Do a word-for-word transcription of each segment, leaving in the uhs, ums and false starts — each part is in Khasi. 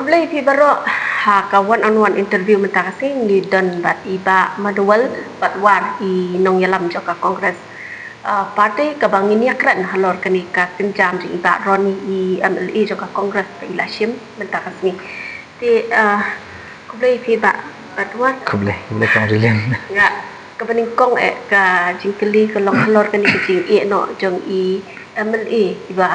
Khublei phi baroh ha ka one on one interview mynta ka sngi. Ngi don bad i Bah Manuel Batwar, i nongïalam jong ka Congress, ah, party kaba ngin ïa kren halor kane ka kynjam jong i Bah Ronnie, i M L A jong ka Congress ba i la shim mynta ka sngi. Te, ah, khublei phi Bah Batwar. Khublei, khublei Kong Rilin. Nga, kaba nyngkong eh ka jingkylli ka long halor kane ka jingeh noh jong i M L A iba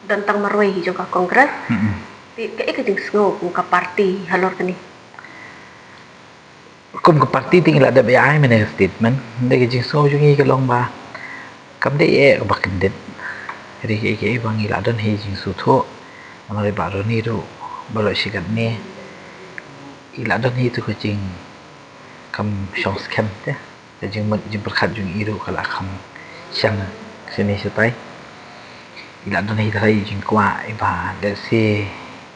don tang marwei hi jong ka Congress. Mm-mm. Te kaei ka jingsngew kum ka party halor kane? Kum ka party te ngi la dep ïa ai mynne ka statement. Hynrei ka jingsngew jong ngi ka long ba kam dei eh kaba kyndit. Hynrei kaei kaei ba ngi la don hi jingsngewthuh. Namar i Bah Ronnie ruh baroh shi katne i la don hi tu ka jing kam shong skhem te. Ka jingmut jingpyrkhat jong i ruh ka la kham shang shane shatai. I la don hi tharai jingkwah iba lehse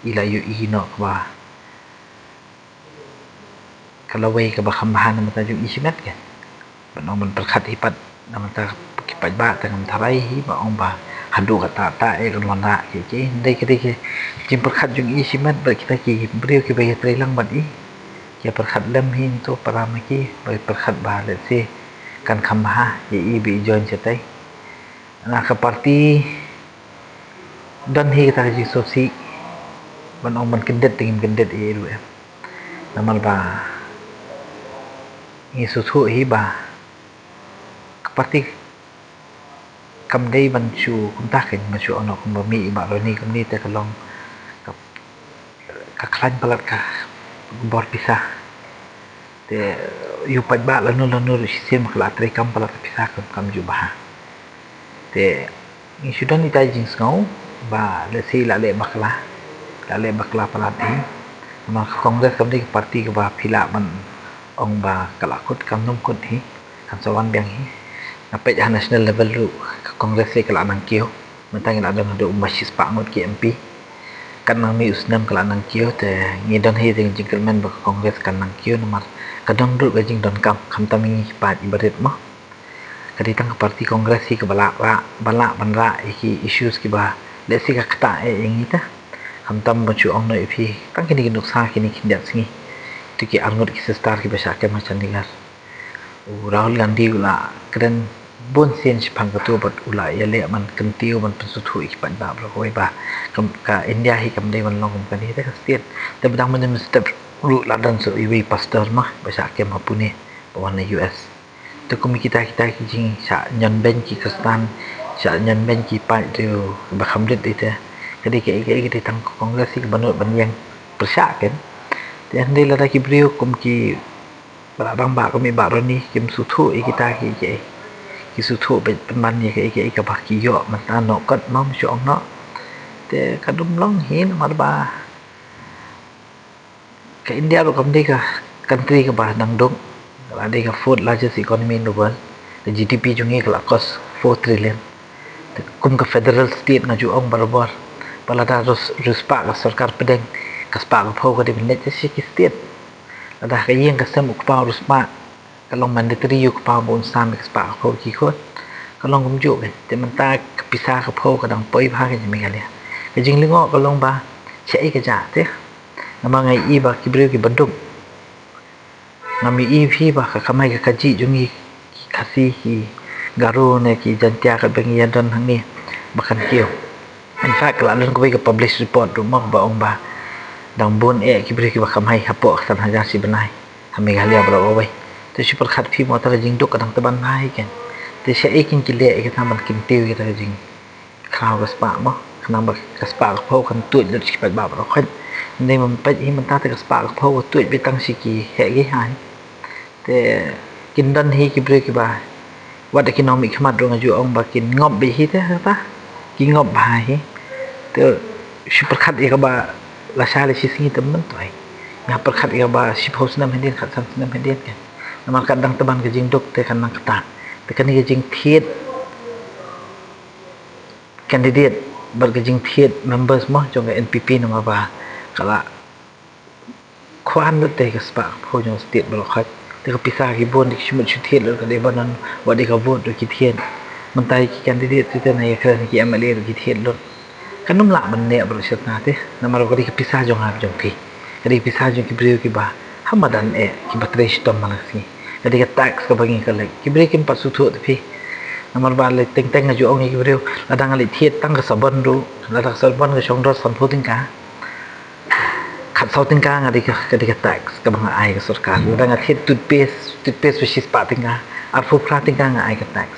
i la ïohi noh kaba ka lawei kaba kham bha na bynta jong i shimet ke. Ban ong ban pyrkhat hi pat na bynta ki paidbah te ngam tharai hi ba ong ba haduh katta katta eh kan wanrah ki ki. Hynrei ka dei ka jingpyrkhat jong i shimet bad kita ki briew kiba ïatrei lang bad i. Ki pyrkhat lem hi to para ma ki ba pyrkhat ba lehse kan kham bha ïa i ba i join shatai. Na ka party don hi kata ka jingsngewsih ban ong ban kyndit te ngim kyndit ïa i ruh em. Namar ba ngi sngewthuh hi ba ka party kam dei ban shu kumta kein, ban shu ong noh kumba mih i Bah Ronnie kumne te ka long ka, ka khlaiñ palat ka bor pisa. Te ïa u paidbah lano lano ruh shisien ka la treikam palat ka pisa kam, kam ju bha. Te ngi shu don ita i jingsngew ba lehse i la leh bakla, la leh bakla palat hi. Namar ka Congress kam dei ka party kaba phi lah ban ong ba ka la kut, kam nym kut hi, kan sa wan biang hi. Nga peit ha national level ruh ka Congress hi ka la nang kiew. Mynta ngi la don haduh kumba shispah ngut ki M P. Kan nang mih u snem ka la nang kiew, te ngi don hi te ngi jingkyrmen ba ka Congress kan nang kiew namar ka don ruh ka jingdonkam, khamtam ïa ngi ki paid iba rit mo. Ka dei tang ka party Congress hi kaba lah rah, ba lah ban rah ïa ki issues kiba lehse ka ktah eh ïa ngi te. Khamtam ban shu ong noh ïa phi tang kine ki nuksa kine khyndiat sngi. Tu ki arngut ki sister kiba shah kem ha Chandigarh. U Rahul Gandhi u la kren bun sien shaphang katu bad u la ïaleh ban kyntiew ban pynsngewthuh ïa ki paidbah baroh kawei ba ka, ka India hi kam dei ban long kum kane te ka state. Te ba dang mynne mynstep ruh la don sa iwei i pastor ma ba shah kem ha Pune ba wan na U S. Te kum kita kita ki jingshah ñion beiñ ki Khristan, shah ñion beiñ ki paid riew ba kham rit ite. Ka dei kaei kaei ka dei tang ka Congress hi kaba nud ban ïeng pyrshah kein. Te hynrei lada ki briew kum ki Ba la dang ba kum i Bah Ronnie kim sngewthuh ïa kita ki, ki, ki sngewthuh ba pynban ïa kaei kaei kaba ki ïoh mynta noh kat, ma shu ong noh. Te ka dum long hi namar ba ka India ruh kam dei ka country kaba dang duk. Ka la dei ka fourth largest economy in the world. Ka G D P jong ngi ka la cross four trillion. Te kum ka federal state nga ju ong barabor ba lada riewspah ka sorkar pdeng, ka spah ka phew ka dei ban leit sha ki state. Lada ka ïing ka sem u kpa u riewspah, ka long mandatory ïa u kpa ba un sam ïa ka spah ka phew ki khun. Ka long kumjuh kein. Te mynta ka pisa ka phew ka dang poi bha kein sha Meghalaya. Ka jinglyngngoh ka long ba shaei ka jah te. Namar nga ïohi ba ki briew ki banduk, ngam ïohi phi ba ka kamai ka kajih jong ngi ki Khasi, ki Garo ne ki Jaintia kaba ngi ïa don hangne ba kan kiew. In fact, ka la don kawei ka publish report ruh mo ba ong ba dang bun eh ki briew kiba kamai hapoh ka san hajar shi bnai ha Meghalaya baroh kawei. Te shu pyrkhat phi mo, ta ka jingduk ka dang tban bha hi kein. Te shaei kein ki leh ïa kata ban kyntiew ïa kata ka jingkhraw ka spah mo. Khnang ba ka spah ka phew kan tuid lut sha ki paidbah baroh khoit. Hynrei ma peit hi mynta te ka spah ka phew ka tuid beit tang sha ki heh ki hai. Te kin don hi ki briew kiba wat da ki nongmihkhmat ruh nga ju ong ba kin ngop beit hi te kata. Ki ngop bha hi. Te shu pyrkhat ïa kaba lashai lashi sngi te myntoi. Nga pyrkhat ïa kaba shiphew snem hadien, khatsan snem hadien kein. Namar ka dang tban ka jingduk te kan nang kata. Te kane ka jingthied candidate bad ka jingthied members mo jong ka N P P namar ba ka la khwan lut te ka spah ka phew jong ka state baroh khoit. Te ka pisa ki bun te ki shu mut shu thied lut, ka dei ba don wat dei ka vote ruh ki thied. Mynta ki candidate te na ïa kren ki M L A ruh ki thied lut. Kan ym lah ban neh baroh shi rta te, namar ba ka dei ka pisa jong nga jong phi. Ka dei ka pisa jong ki briew kiba ha madan eh, kiba trei shitom man la ka sngi. Ka dei ka tax kaba ngi collect. Ki briew kim pat sngewthuh te phi. Namar ba lei teng teng nga ju ong ïa ki briew, lada nga leit thied tang ka sabon ruh, lada ka sabon ka shong dor sanphew tyngka, khatsaw tyngka nga dei ka, ka dei ka tax kaba nga ai ka sorkar. Lada nga thied toothpaste, toothpaste ba shispah tyngka, arphew phra tyngka nga ai ka tax.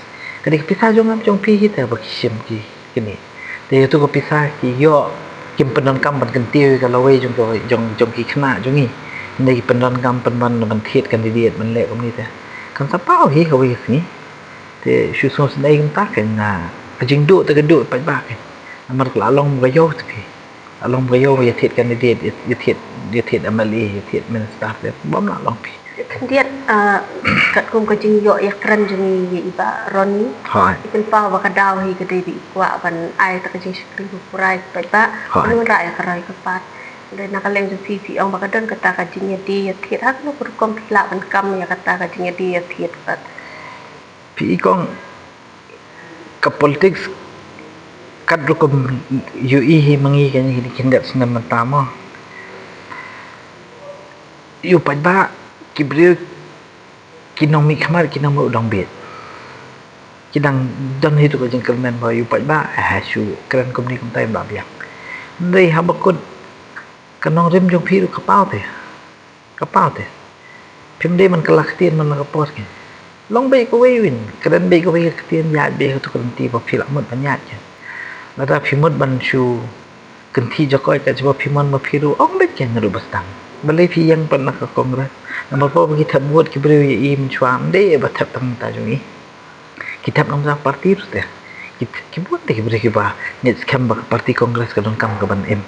Ka dei ka pisa jong nga jong phi hi te ba ki shim ki, kine. Te ïa tu ka pisa ki ïoh, kim pyndonkam ban kyntiew ïa ka lawei jong ka, jong, jong ki khynnah jong ngi. Hynrei ki pyndonkam pynban ban thied candidate ban leh kumne te. Kan sa paw hi kawei ka sngi. Te shu sngewsynei kumta kein, nga, ka jingduh te ka duh paidbah kein. Namar ka la long ka ïew te phi. La long ka ïew ïa thied candidate, ïa, ïa thied, ïa thied M L A, ïa thied minister te bym la long phi. Khyndiat, ah, katkum ka jingïoh ïakren jong ngi ïa i Bah Ronnie. Hooid. I pynpaw ba ka daw hi ka dei ba i kwah ban ai ta ka jingshakri ba pura ïa paidbah. Hooid. Ban wanrah ïa ka roi ka par. Hynrei na ka liang jong phi, phi ong ba ka don kata ka jingïadei ïathied, ha kano ka rukom phi lah ban kam ïa kata ka jingïadei ïathied pat? Phi i kong, ka politics kat rukom ïohi hi ma ngi kane ki khyndiat snem mynta mo. Ïa u paidbah, ki briew ki nongmihkhmat, ki nongmih u dong bieit. Ki dang don hi tu ka jingkyrmen ba ïa u paidbah, eh, shu kren kumne kumta ym lah biang. Hynrei haba kut ka nongrim jong phi ruh ka paw te. Ka paw te. Phim dei ban kylla ktien man la ka por kein. Long beit kawei win, kren beit kawei ka ktien, ïaid beit ha tu ka lynti ba phi lah mut ban ïaid kein. Lada phi mut ban shu kynthih jakoit ka jubab phi mon ma phi ruh, ong beit kein ruh ba sdang. Balei phi ïeng pat na ka Congress? Namar ba ki thep vote ki briew ïa i mynshuwa, ym dei ba thep tang mynta jong i. Ki thep na ka party ruh te. Ki, ki bun te ki briew kiba ngeit skhem ba ka party Congress ka donkam ka ban im.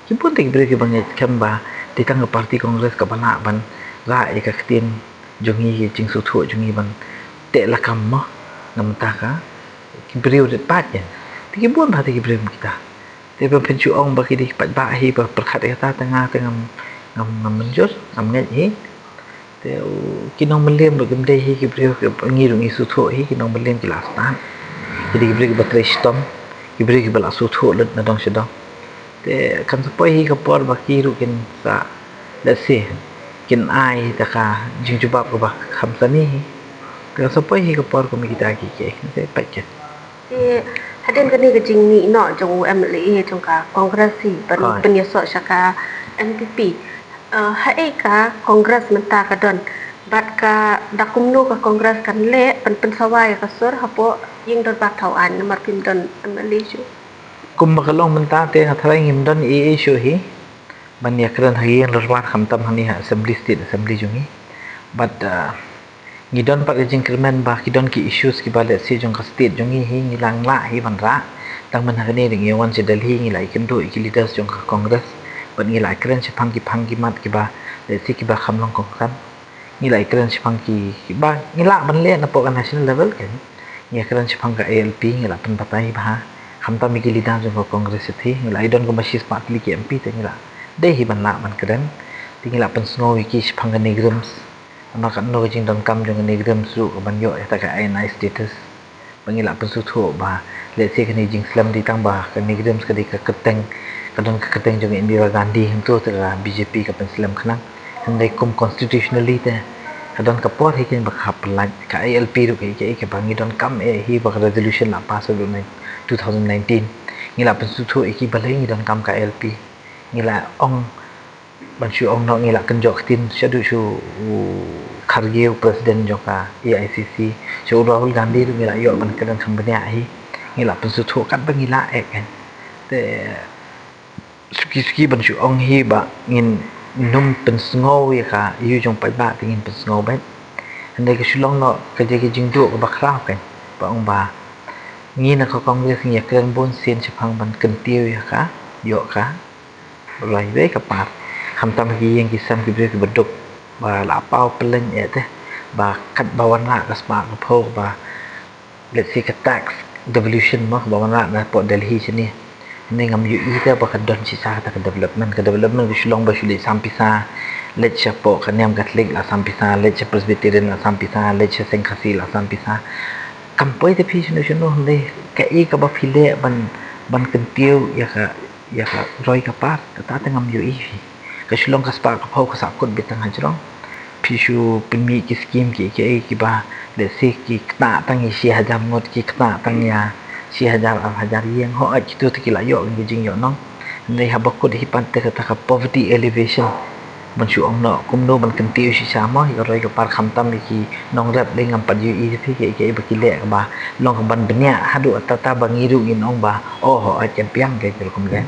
Ki bun te ki briew kiba ngeit skhem ba dei tang ka party Congress kaba lah ban rah ïa ka ktien jong ngi, ka jingsngewthuh jong ngi ban teh lakam mo. Na mynta ka, ki briew rit paid ïa. Te ki bun bha te ki briew kita. Te ban phin shu ong ba ki dei ki paidbah hi ba pyrkhat ïa kata, te nga te ngam, ngam, ngam mynjur, ngam ngeit hi. Te u, ki nongmylliem ruh kim dei hi ki briew, ki ngi ruh ngi sngewthuh hi, ki nongmylliem ki la stad. Ki dei ki briew kiba trei shitom, ki briew kiba la sngewthuh lut na dong sha dong. Te kan sa poi hi ka por ba ki ruh kin sa, let's say, kin ai ta ka jingjubab kaba kham sani hi. Te kan sa poi hi ka por kumne kita ki, ki, ki, te peit kein. Te hadien kane ka jingmih noh jong u M L A jong ka Congress hi ban Hooid. Pynïasoh sha ka N P P. Eh, haei ka Congress mynta ka don? Bad ka da kumno ka Congress kan leh ban pynsawa ïa ka sur hapoh ïing dorbar thaw aiñ namar phim don M L A shuh? Kumba ka long mynta te nga tharai ngim don ei ei shuh hi ban ïakren ha ïing dorbar khamtam hangne ha Assembly, State Assembly jong ngi. Bad, eh, ngi don pat ka jingkyrmen ba ki don ki issues kiba let's say jong ka state jong ngi hi ngi la lah hi ban rah. Tang mynta kane ngi wan sha Delhi ngi la ïakynduh ïa ki leaders jong ka Congress. Bad ngi la kren shaphang ki phang ki mat kiba let's say kiba kham long kongsan. Ngi la kren shaphang ki, kiba ngi lah ban leh napoh ka national level kein. Ngi kren shaphang ka I L P ngi la pynbatai bha. Khamtam ïa ki leader jong ka Congress te ngi la ïa don kumba shispah tylli ki M P te ngi la dei hi ban lah ban kren. Te ngi la pynsngew ïa ki shaphang ka NEIGRIHMS. Namar katno ka jingdonkam jong ka NEIGRIHMS ruh ka ban ïoh ïa ta ka I N I status. Ba ngi lah pynsngewthuh ba let's say kane jingslem dei tang ba ka NEIGRIHMS ka dei ka kyrteng, ka don ka kyrteng jong ka Indira Gandhi, hynrei te ka B J P ka pynslem khnang. Hynrei kum constitutionally te ka don ka por hi kein ba ka hap pyllait. Ka I L P ruh ka, ka, ka ba ngi donkam eh hi ba ka resolution la pass ha two thousand nineteen. Ngi lah pynsngewthuh ïa ki balei ngi donkam ka I L P. Ngi la ong, ban shu ong noh ngi la kynjoh ktien shaduh sha u Kharge u president jong ka A I C C, sha u Rahul Gandhi ruh ngi la ïoh ban kren kham bniah hi. Ngi la pynsngewthuh katba ngi lah eh kein. Te suki suki ban shu ong hi ba ngin ym pynsngew ïa ka ïew jong paidbah te ngin pynsngew beit. Hynrei ka shu long noh ka jingduh kaba khraw kein ba ong ba ngi na ka Congress ngi ïakren bun sien shaphang ban kyntiew ïa ka, ïoh ka roi wei ka par. Khamtam ki ïing ki sem ki briew kiba duk ba la paw pyllein eh te, ba katba wanrah ka spah ka phew ba let's say ka tax devolution mo ba wanrah napoh Delhi shane. Hynrei ngam ïohi te ba ka don shisha kata ka development, ka development ka shu long ba shu leit sam pisa, leit shapoh ka niam Catholic la sam pisa, leit sha Presbyterian la sam pisa, leit sha Seng Khasi la sam pisa. Kam poi te phi shano shano, hynrei kaei kaba phi leh ban ban kyntiew ïa ka, ïa ka roi ka par, kata te ngam ïohi. Ka Shillong ka spah ka phew ka sahkut beit tang hajrong. Phi shu pynmih ki skim ki, ki, ki ba, let's say, ki kynta tang ïa shi hajar ngut, ki kynta tang ïa shi hajar ar hajar ïing, hooid, kito te ki la ïoh ki jingïohnong. Hynrei haba kut hi pat te kata ka poverty alleviation, ban shu ong noh kumno ban kyntiew shisha mo ïa ka roi ka par, khamtam ïa ki nongrep. Dei ngam pat ïohi te phi ki, ki ba ki leh kaba long ka ban bniah haduh katta ba ngi ruh ngin ong ba, oh, hooid, kan pdiang ki rukom leh.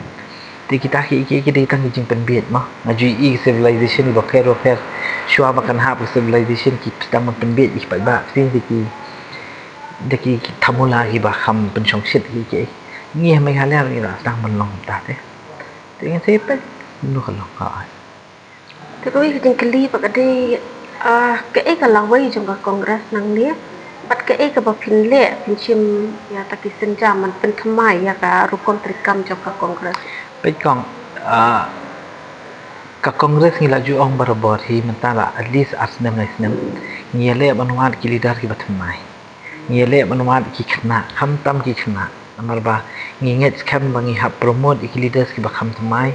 Te kita ki, ki, ki dei tang ki jingpynbieit mo. Nga ju ïohi ki civilization bapher bapher, shuwa ba kan hap ki civilization, ki tang ban pynbieit ïa ki paidbah, ki da ki, da ki, ki thamula kiba kham pynshongshit ki, ki. Ngi ha Meghalaya ngi la tang ban long kumta te. Te ngin sa peit kumno ka long ka. Te kawei ka jingkylli pat ka dei, ah, kaei ka lawei jong ka Congress nangne, bad kaei kaba phin leh, phin shim ïa ta ki sienjam ban pynthymmai ïa ka rukom treikam jong ka Congress? Peit kong, ah, ka Congress ngi la ju ong barabor hi, mynta la at least ar snem lai snem ngi ïaleh ban wad ki leader kiba thymmai. Ngi ïaleh ban wad ki khynnah, khamtam ki khynnah. Namar ba ngi ngeit skhem ba ngi hap promote ïa ki leaders kiba kham thymmai,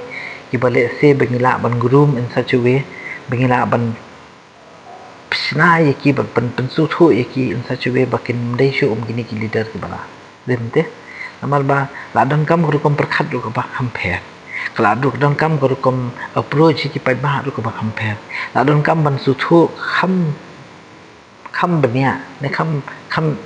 kiba lehse ba ngi lah ban groom in such a way, ba ngi lah ban pynshna ïa ki, ban pyn-, pynsngewthuh ïa ki in such a way ba kin ym dei shuh kum kine ki leader kiba la rim te. Namar ba la donkam ka rukom pyrkhat ruh kaba kham pher. Ka la donkam ka rukom approach ïa ki paidbah ruh kaba kham pher. La donkam ban sngewthuh kham kham bniah, ne kham, kham,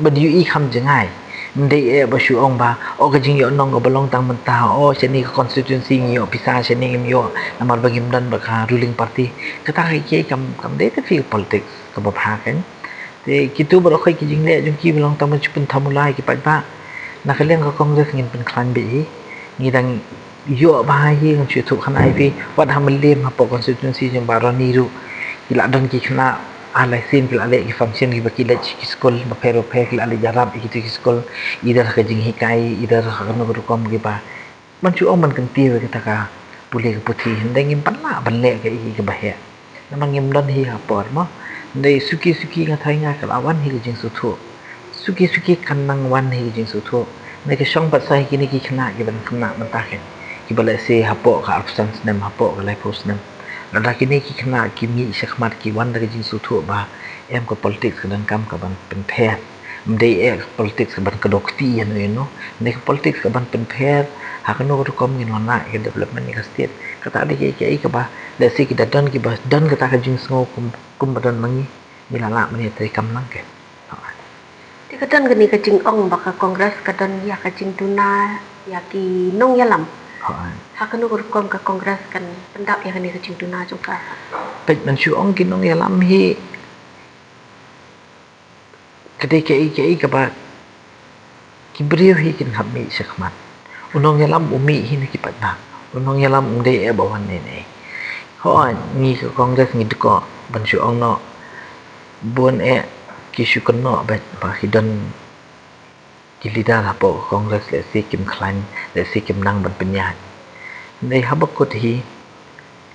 ban ïohi kham jngai. Ym dei eh ba shu ong ba, oh, ka jingïohnong kaba long tang mynta, oh, shane ka constituency ngi ïoh pisa, shane ngim ïoh, namar ba ngim don bad ka ruling party. Kata ka kiei kam, kam dei te phi ka politics kaba bha kein. Te kito baroh kawei ki jingleh jong ki ba long tang ban shu pynthamula ïa ki paidbah. Na ka liang ka Congress ngin pynkhlaiñ beit hi. Ngi dang ïoh bha hi, ngan shu ïathuh khana ïa phi, wat ha Mylliem hapoh constituency jong Bah Ronnie ruh, ki la don ki khynnah ar lai sien ki la leh ki function kiba ki leit sha ki skul bapher bapher, ki la leit ïarap ïa kita ki skul, either ha ka jinghikai, either ha kano ka rukom kiba, ban shu ong ban kyntiew ïa kata ka pule ka puthi, hynrei ngim pat lah ban leh kaei kaei kaba heh. Namar ngim don hi ha por mo. Hynrei suki suki nga tharai nga ka la wan hi ka jingsngewthuh. Suki suki kan nang wan hi ka jingsngewthuh. Hynrei ka shong pat sa hi kine ki khynnah kiban khynnah mynta kein, kiba lehse hapoh ka arphew san snem, hapoh ka laiphew snem. Lada kine ki khynnah ki mih shakhmat, ki wan da ka jingsngewthuh ba em, ka politics ka donkam kaban pynpher. Ym dei eh ka politics kaban kdew kti ïano ïano. Ym dei ka politics kaban pynpher ha kano ka rukom ngin wanrah ïa ka development ïa ka state. Kata dei kaei kaei kaba, lehse ki da don kiba don kata ka jingsngew kum, kumba don ma ngi, ngi la lah ban ïatreikam lang kein. Te ka don kane ka jingong ba ka Congress ka don ïa ka jingduna ïa ki nongïalam. Hooid. Ha kano ka rukom ka Congress kan pyndap ïa kane ka jingduna jong ka? Peit, ban shu ong ki nongïalam hi, ka dei kaei kaei kaba ki briew hi kin hap mih shakhmat. U nongïalam u mih hi na ki paidbah. U nongïalam um dei eh ba wan ne ne. Hooid, ngi ka Congress ngi dkoh ban shu ong noh, bun eh ki shu kynnoh beit ba ki don ki leader hapoh ka Congress lehse kim khlaiñ, lehse kim nang ban pynïaid. Hynrei haba kut hi,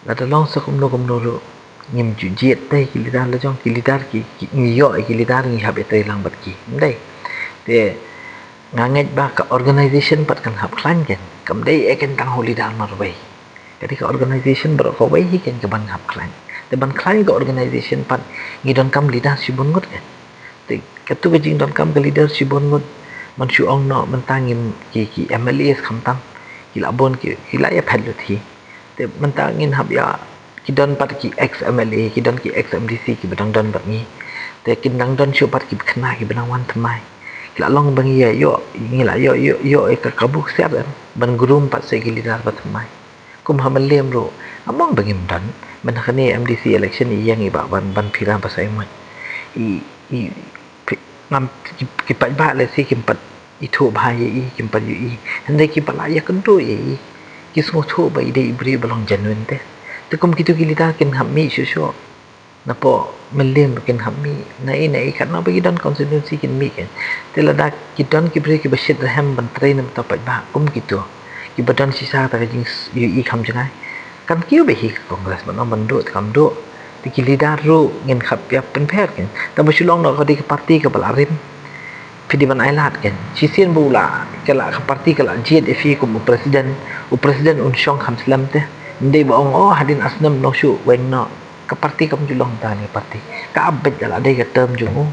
lada long sa kumno kumno ruh, ngim ju jied te ki leader la jong, ki leader ki, ki, ngi ïoh ïa ki leader ngi hap ïatrei lang bad ki. Ym dei. Te nga ngeit ba ka organization pat kan hap khlaiñ kein. Kam dei eh kein tang ha u leader marwei. Ka dei ka organization baroh kawei hi kein kaban hap khlaiñ. Te ban khlaiñ ka organization pat ngi donkam leader shibun ngut kein. Te katu ka jingdonkam ka leader shibun ngut, ban shu ong noh mynta ngim, ki, ki M L As khamtam ki la bun ki, ki la ïaphet lut hi. Te mynta ngin hap ïa, ki don pat ki ex M L A, ki don ki ex M D C kiba dang don bad ngi. Te kin dang don shuh pat ki khynnah kiba dang wan thymmai. Ki la long ba ngi ïa ïoh, ngi la ïoh, ïoh, ïoh ïa ka kabu ksiar em ban groom pat sa ki leader ba thymmai. Kum ha Mylliem ruh, nga mong ba ngim don, ban ha kane M D C election i ïeng i Bah Ban, Ban Phira Basaiawmoit. I, i, phi-, ngam, ki, ki paidbah lehse kim pat ithuh bha ïa i, kim pat ïohi. Hynrei kiba la ïakynduh ïa i, ki sngewthuh ba i dei i briew ba long genuine te. Te kum kito ki leader kin hap mih shuh shuh. Napoh Mylliem kin hap mih, na i, na i katno ba ki don constituency kin mih kein. Te lada ki don ki briew kiba shit rhem ban trei na bynta paidbah kum kito, kiba don shisha ta ka jingïohi kham jngai, kan kiew beit hi ka Congress ban ong ban duh te kam duh. Te ki leader ruh ngin hap ïa pynpher kein. Tangba shu long noh ka dei ka party kaba la rim, phi dei ban ailad kein. Shisien ba u la Ka la ka party ka la jied ïa phi kum u president, u president un shong kham slem te. Ym dei ba ong, oh, hadien ar snem long shuh weng noh. Ka party kam ju long ta ne party. Ka ap beit la dei ka term jong u.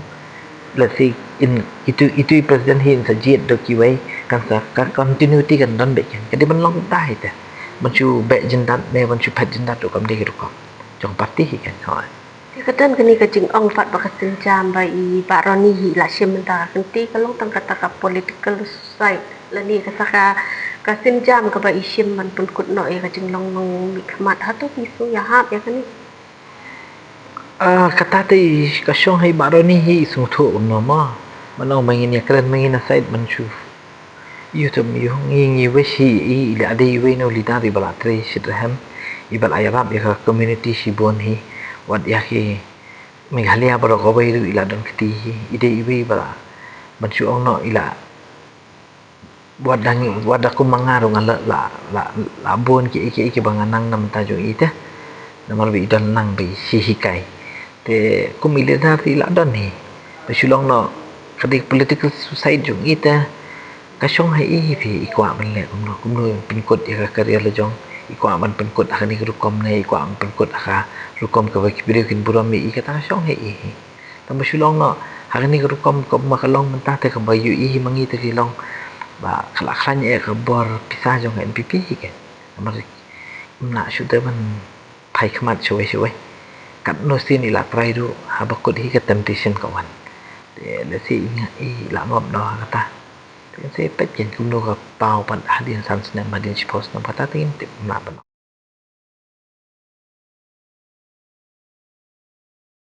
Let's say, in itu itu i president hi in sa jied da kiwei, kan sa ka continuity kan don beit kan. Ka dei ban long ta hi te. Ban shu beh jyndat ne ban shu phet jyndat ruh kam dei ka rukom jong party hi kan. Hooid. Te ka don kane ka jingong pat ba ka sienjam ba i Bah Ronnie hi la shim mynta ka kynti, ka long tang kata ka political suicide lane kata ka, ka sienjam kaba i shim ban pynkut noh ïa ka jinglong nongmihkhmat. Hato phi sngew ïahap ïa kane? Ah, kata te ka shong ha i Bah Ronnie hi i sngewthuh kumno mo. Ban ong ba ngin ïakren ma ngi na side ban shu ïoh, te ym ïoh, ngi ngi wish hi i, i la dei iwei na u leader iba la trei shitrhem, iba la ïarap ïa ka community shibun hi. Wat ïa ki Meghalaya baroh kawei ruh i la don kti hi, i dei iwei ba la, ban shu ong noh, i la, wat da ngi, wat da kum ma nga ruh nga la, la, la, la bun kiei kiei kiba nga nang na bynta jong i te. Namar ba i don nang ba i shu hikai. Te kum i leader te i la don hi. Ba shu long noh, ka dei political suicide jong i te. Ka shong ha i hi phi, i kwah ban leh kumno, kumno pynkut ïa ka career la jong, i kwah ban pynkut ha kane ka rukom ne, i kwah ban pynkut ha ka rukom kaba ki briew kin burom ïa i, kata ka shong ha i hi. Tang ba shu long noh ha kane ka rukom kumba ka long mynta te, kaba ïohi hi ma ngi te ki long ba ka la khlaiñ ïa ka bor pisa jong ka N P P hi ke. Namar ym lah shuh te ban phai khmat shawei shawei. Katno sien i la try ruh, haba kut hi ka temptation ka wan. Te lehse i nga i la ngop noh ha kata. Te lehse peit ken kumno ka paw pat hadien san snem, hadien shiphew snem, kata te ngim tip, ym lah ban